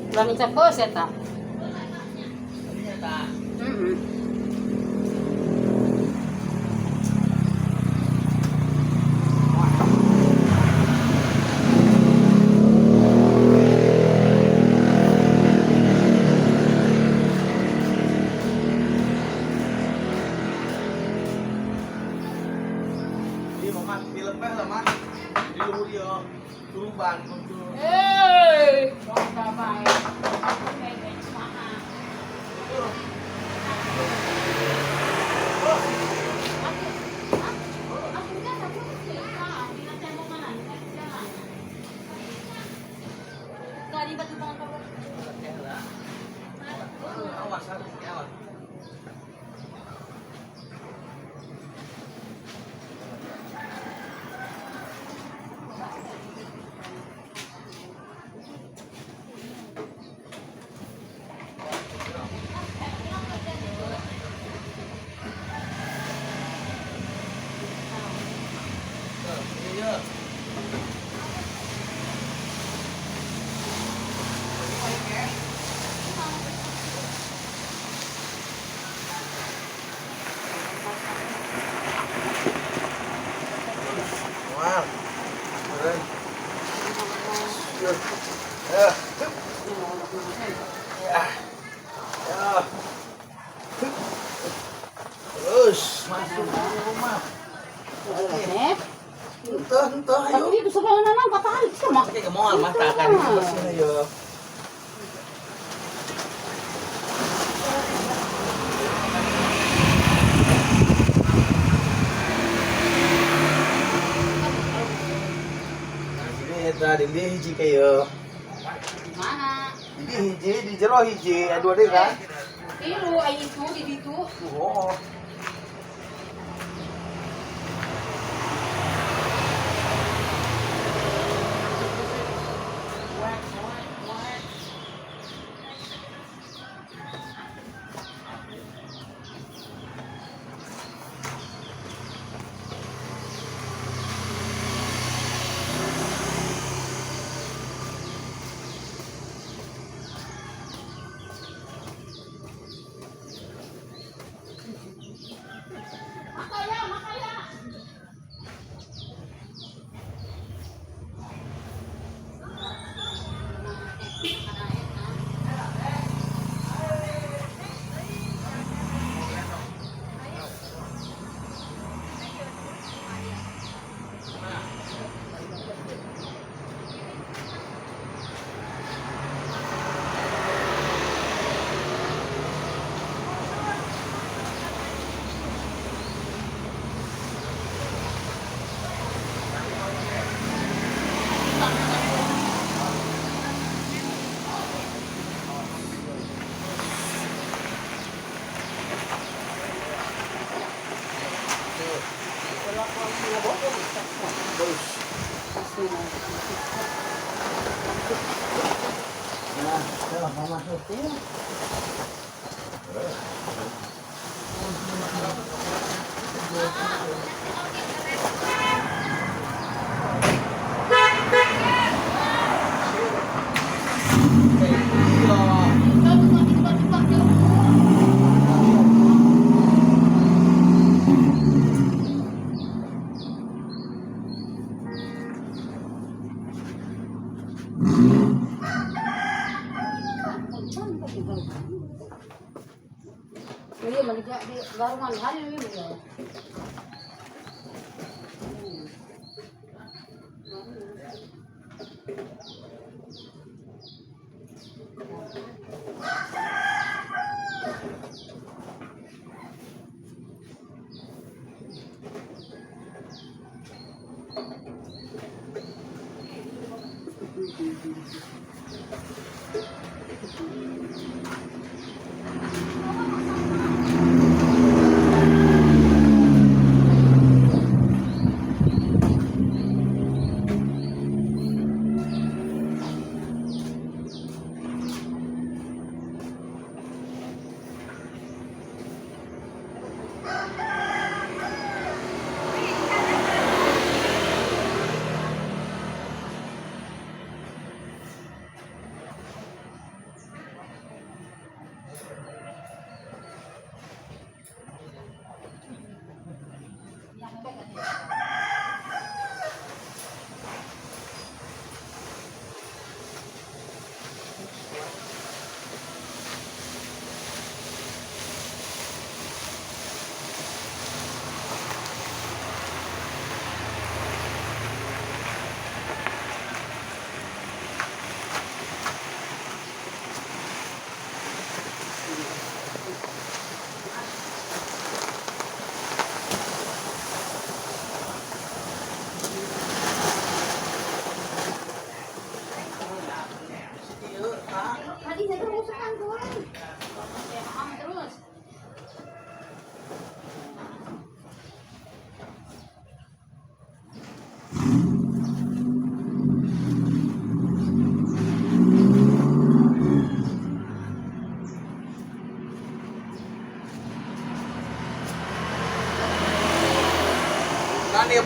Ulah ngecap heus eta. Ternyata. Heeh. Iya, mama, dilepeh lah, mah. Di luhur ieu. Turuban untuk. Eh, bae. Awas, awas. Iya. Wah. Keren. Ya. Ya. Ya. Terus masuk ke rumah. Eh, Entah, entah, ayo. tapi itu sebenarnya nang patah sama. Oke, ke mall mah tak akan bersih ayo. Ini eta di dieu hiji kayo. Di mana? Di dieu hiji, di jero hiji, ada dua deui kan? Tilu ai itu di ditu. Oh. Makaya, makaya. Nah, ayo mama masuk. Iya, maligya di garungan hari ini ya.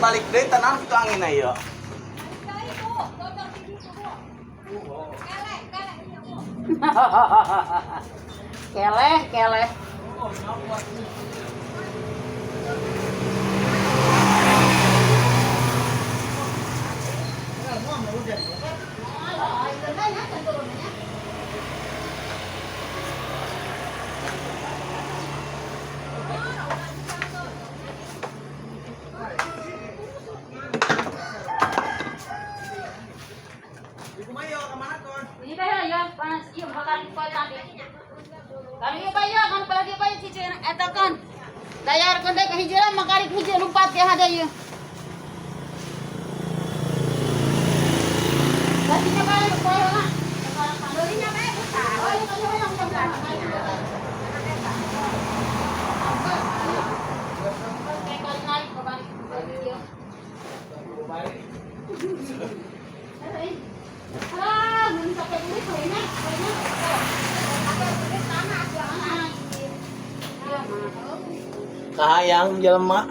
Balik deui tenang kitu anginna ieu. Keleh, keleh. Di kumaha ieu ka mana kon? Ini teh ya panas ieu makan kue tadi. Kami ieu bae kan palagi bae cici eta kan. Dayar kan teh hiji lah makarik hiji lumpat ya ada ieu. Batinya bae kue lah. Belinya bae buta. Oh, iya iya Ah, mun sampai duit we nya, we nya. Kahayang jelema.